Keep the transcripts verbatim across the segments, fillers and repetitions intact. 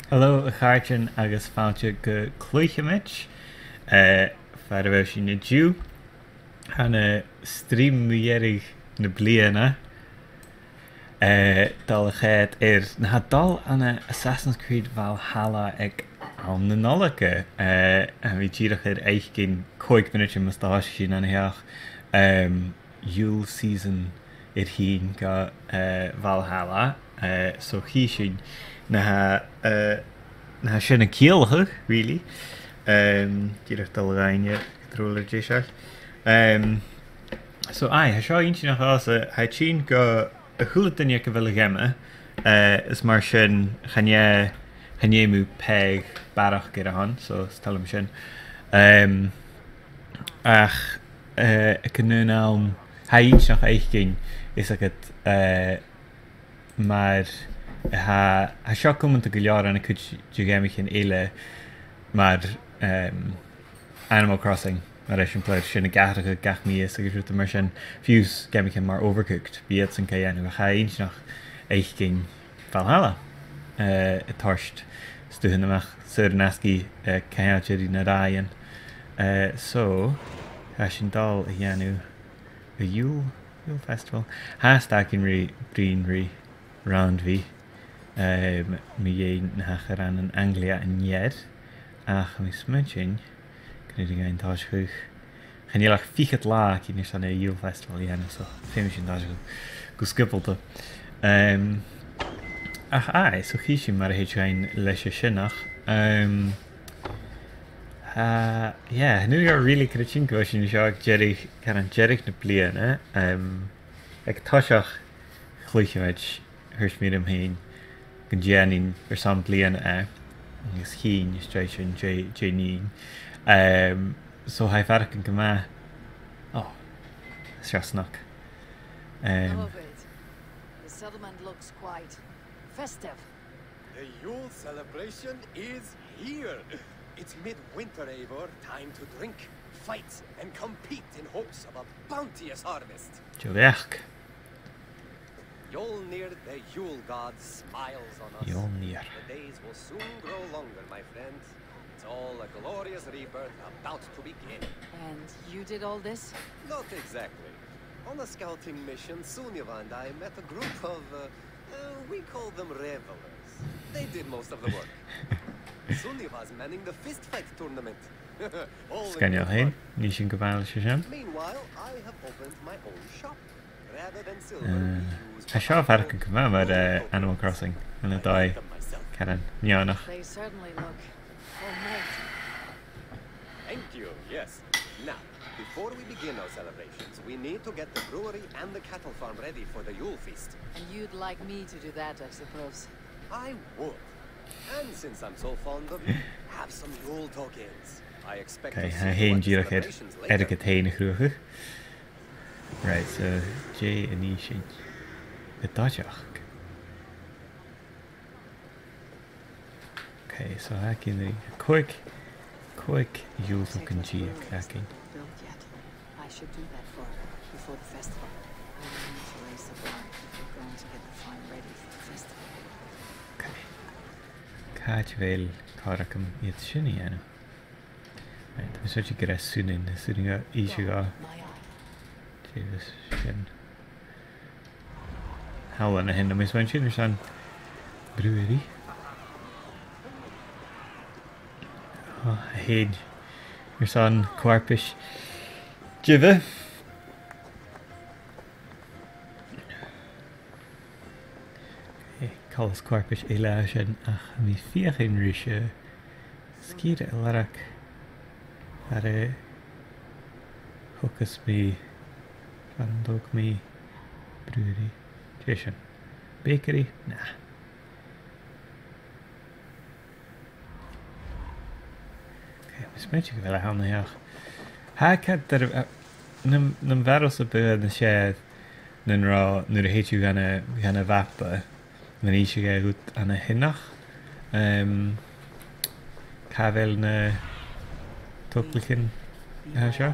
Hello, a chàirdean, agus fàilte gu Cluicheamaid, eh, far a bheil sinn an-diugh. Tha an stream mu dheireadh na bliadhna, eh, dol a choimhead air na tha dol ann an Assassin's Creed Valhalla aig àm na Nollaig. Eh, tha mi dìreach air fhaicinn còig mionaidean mus do thòisich sinn an seo. Em, Yule season air tighinn gu, eh, Valhalla. Eh, so chì sinn na tha, eh, na tha sin a' ciallachadh, really. Em, dìreach dol a dh'fhaighinn gu truailligeadh deiseil. Em, so aye, tha seo inntinneach dhòmhsa, tha e a' tighinn gu a h-uile duine aig a bheil a' gheama, eh, is mar sin chan e, chan e mu pàigheadh barrachd air a shon, so is toil leam sin. Em, ach, eh, aig an aon àm, tha e inntinneach fhaicinn, is agad, eh, mar a tha, tha seo cumanta gu leòr ann an cuid de gheamaichean eile mar, em, Animal Crossing, mar eisimpleir, sin ag atharrachadh gach mìos agus rudan mar sin, fiù 's geamaichean mar Overcooked, bidh iadsan ga dhèanamh, ach tha e inntinneach fhaicinn Valhalla, eh, a' toirt stuth a-mach, saor an-asgaidh, eh, ceangailte ri na ràithean. Eh, so, tha sinn dol a dhèanamh a Yule, Yule Festival. Tha stad againn ri bruidhinn ri Randvi, em, mu dheidhinn na thachair ann an Anglia an Ear, ach tha mi a' smaointinn gun urrainn dhuinn tòiseachadh. Chan eil ach fichead latha againn airson an Yule Festival a dhèanamh, so feumaidh sinn tòiseachadh gu sgiobalta. Em, ach aye, so chì sinn mar a thèid dhuinn leis a sineach. Em, tha, yeah, chan urrainn dhomh really creidsinn gu bheil sinn an seo aig deireadh, caran deireadh na bliadhna, em, aig toiseach Cluicheamaid, thuirt mi rium fhìn gun dèanainn airson bliadhna e, agus chì sinn às dèidh sin dè, dè nì sinn. Em, so tha e a' faireachdainn gu math, oh, seo snog. Em, Celebrate. The settlement looks quite festive. The Yule celebration is here. It's midwinter, Eivor. Time to drink, fight, and compete in hopes of a bounteous harvest. Deagh bheachd. Mjolnir, the Yule god, smiles on us. Mjolnir. The days will soon grow longer, my friend. It's all a glorious rebirth about to begin. And you did all this? Not exactly. On a scouting mission, Sunniva and I met a group of, uh, uh, we call them revelers. They did most of the work. Sunniva's manning the fist fight tournament. All in good fun. Sgoinneil fhèin, nì sinn gu bheil sibh sin. Meanwhile, I have opened my own shop. Rather than silver, we use tobacco, wool, and leather. Eh, tha seo a' faireachdainn gu math mar, eh, Animal Crossing, ann an dòigh, caran neònach. I make them myself. They certainly look homemade. Thank you, yes. Now, before we begin our celebrations, we need to get the brewery and the cattle farm ready for the Yule feast. And you'd like me to do that, I suppose. I would. And since I'm so fond of you, have some Yule tokens. I expect to see you at the celebrations later. Ok, tha e fhèin dìreach air, airgead fhèin a chruthachadh. Right, so, dè nì sinn? An toiseach. Ok, so tha againn ri còig, còig Yule token deug againn. I should do that for her before the festival. I will need to raise the bar if we're going to get the farm ready for the festival. Ok. Càit a bheil càil agam iad sin a dhèanamh? Right, tha mi a' smaointinn gur e Suinin, Suinin a, innse dhomh. Dè bhios sin. Thalla na h-aon, tha mi a' smaointinn airson brewery. Oh, a h-aon. Airson co-fharpais dhuibh. Eh, coltas co-fharpais eile a tha sin, ach tha mi a' feuchainn ris an sgìre a lorg far an togas mi, far an tog mi brewery. Dè sin? Bakery? Nah. Ok, tha mi a' smaointinn gu bheil e ann a-nochd. Tha e ceart, eh, nam, nam bheachd-sa bidh e nas fheàrr nan robh, nuair a thèid thu dhan a', dhan a' mhapa, nan innis e dhut ann an teine. Em, càit a bheil na togalaichean a tha seo?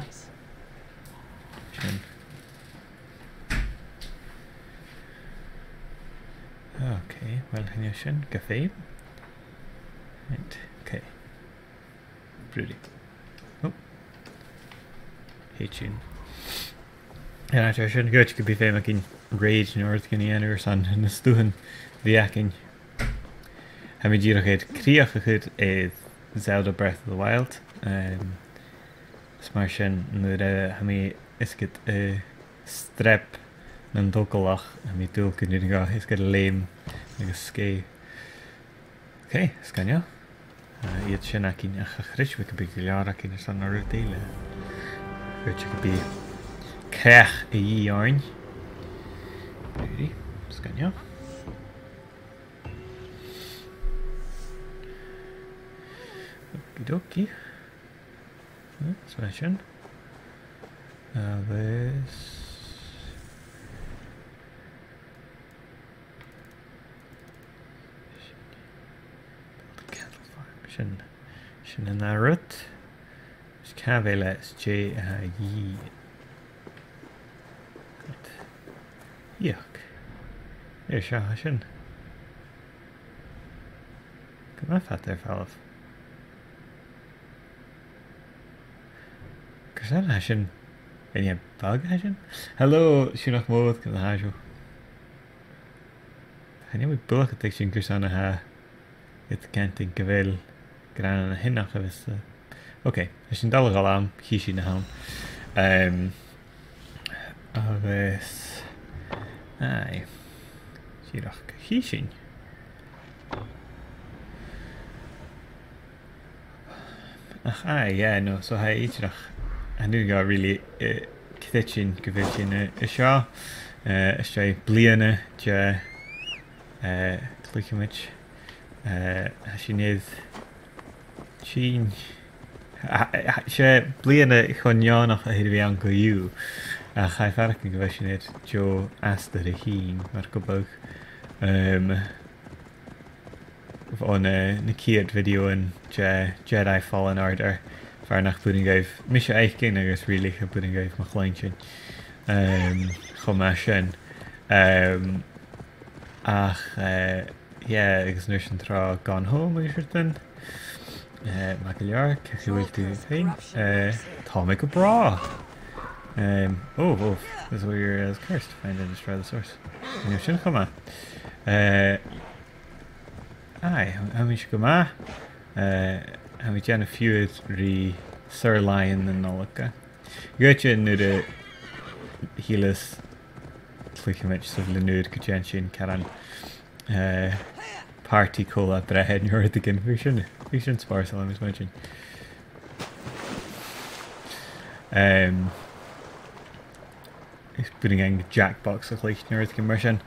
Sin. Oh, Okay, well, chan eil sin gu feum. Right, okay. Pretty. Oh. Hey, tune. An àite sin, dh'fhaodte gum bi feum againn raid no rudeigin a dhèanamh airson na stuthan a bhith againn. Tha mi dìreach air crìoch a chur air Zelda Breath of the Wild. Um, is mar sin, nuair a tha mi, is ged, uh, streap nan togalach, tha mi an dùil gun urrainn dhomh, is ged leum agus sgèith. Okay, sgoinneil. Uh, iad sin againn, ach cha chreid mi gum bi gu leòr againn airson an rud eile. Chreid mi gum bi crèach a dhìth oirnn. Beauty, sgoinneil. Okie dokie. Hmm, is mar sin. Agus build a cattle farm. Sin, sin an ath rud. Is càit a bheil e, is dè a tha a dhìth? Good. Yuck. Air seo, tha sin. Gu math fada air falbh. Carson a tha sin? An e bug a tha sin? Hello, Sionnach Mòr, ciamar a tha sibh? Chan eil mi buileach a' tuigsinn carson a tha iad a' cantainn gu bheil, gur ann an sin a bhios, uh, okay, tha sinn a' dol a dhol ann, chì sinn na th' ann. Um, agus, aye, dìreach, chì sinn. Ach, aye, yeah, no, so tha e dìreach, chan urrainn dhomh really, uh, creidsinn gu bheil sinn, uh, an seo, uh, às dèidh bliadhna de, uh, cluicheamaid, uh, tha sinn air tighinn, a, a, 's e bliadhna cho neònach a th' air a bhith ann co-dhiù, ach tha e a' faireachdainn gu bheil sinn air deagh astar a thighinn, mar gum biodh, um, bhon, uh, na ciad bhideothan de Jedi Fallen Order, far nach b' urrainn dhuibh mise fhaicinn agus really cha b' urrainn dhuibh mo chluinntinn. Um, cho math sin. Um, ach, uh, yeah, agus an uair sin tro Gone Home agus rudan. Uh, math gu leòr, cò bhuail thu fhèin? Uh, tha mi gu bràth. Um, oh, oh, this warrior is cursed. Find and destroy the source. An uair sin cho math. Uh, Aye, tha, tha mise gu math. Eh, tha mi a' dèanamh fiughair ri saor-làithean na Nollaig. Dh'fhaodte nuair a thill às cluicheamaid sa bhliadhna ùr gun dèan sinn caran, eh, party còmhla breith no rudeigin. Bhiodh sin, bhiodh sin spòrsail, tha mi a' smaointinn. Em, is b' urrainn Jackbox a chluich no rudeigin mar sin.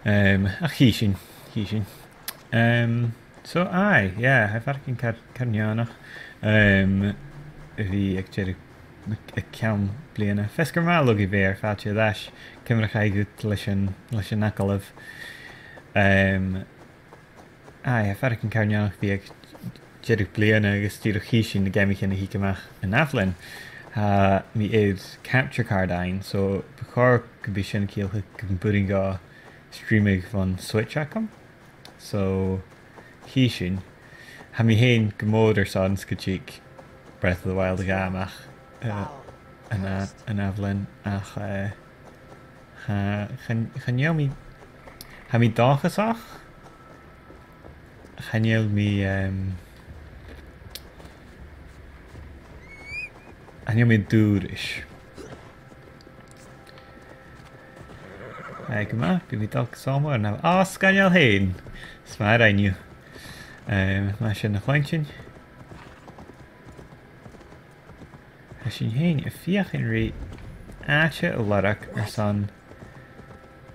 Em, ach chì sinn, chì sinn. Em, so, aye, yeah, tha e a' faireachdainn car, car neònach, em, a bhith aig deireadh, aig ceann bliadhna. Feasgar math, a lugaidh, bheir fàilte air ais. Ciamar a chaidh dhut leis an, leis an agallamh? Em, Aye, tha e a' faireachdainn car neònach a bhith aig deireadh bliadhna agus dìreach chì sinn na geamaichean a thig a-mach an ath-bhliadhna. Tha mi air capture card fhaighinn, so bu chòir gum bi sin a' ciallachadh gum b' urrainn dhomh streamadh bhon Switch agam. So, chì sinn. Tha mi fhèin gu mòr airson 's gun tig Breath of the Wild a dhà a-mach, eh, an a-, an ath-bhliadhna, ach, eh, cha, chan, chan eil mi, tha mi dòchasach. Chan eil mi, em, chan eil mi an dùil ris. Aye, gu math, bidh mi a' dol gu Sawmore an ath-, ah, sgoinneil fhèin! 'S math a rinn thu. Em, math sin a chluinntinn. Tha sinn fhèin a' feuchainn ri àite a lorg airson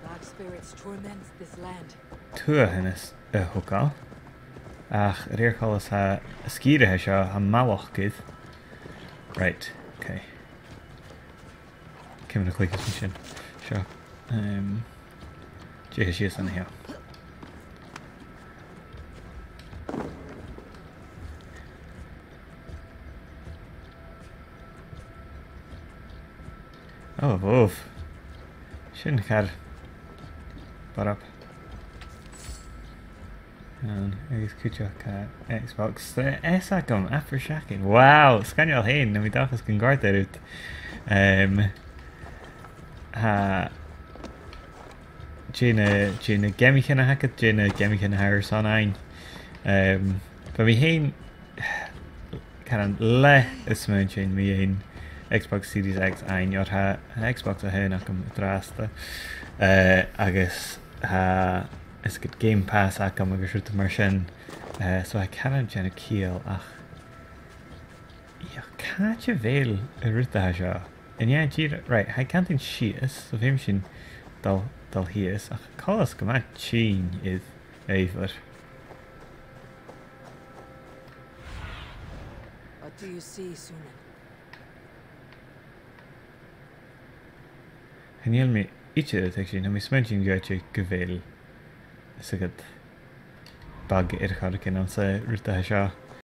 Black spirits torment this land. Tuathanas a thogail. Ach a rèir choltais tha an sgìre seo, tha am balach air. Right, okay. Ciamar a chluicheas mi sin? Seo. Em, dè tha sìos an seo? Oh, bhobh. Sin car. Barab. Agus cuideachd, eh, Xbox, eh, S agam, abair seacain. Wow, sgoinneil fhèin, nam biodh dòchas gun còrd e riut. Em, tha, dè na, dè na geamaichean a th' agad, dè na geamaichean a tha airson fhaighinn. Em, bha mi fhèin, caran leth a' smaointinn mu dheidhinn Xbox Series X fhaighinn, oir tha, tha Xbox a h-aon agam an-dràsta. Eh, agus tha, is gu Game Pass agam agus rudan mar sin. Eh, so tha e caran a' dèanamh ciall, ach, ach càit a bheil an rud a tha seo? An e dìreach, right, tha e ag cantainn sìos, so feumaidh sinn dol, dol shìos, ach coltas gu math tinn air adhbhar. What do you see, Sunan? Chan eil mi idir a' tuigsinn, tha mi a' smaointinn gu, gu bheil, is agad, bug air choreigin anns an rud a tha seo.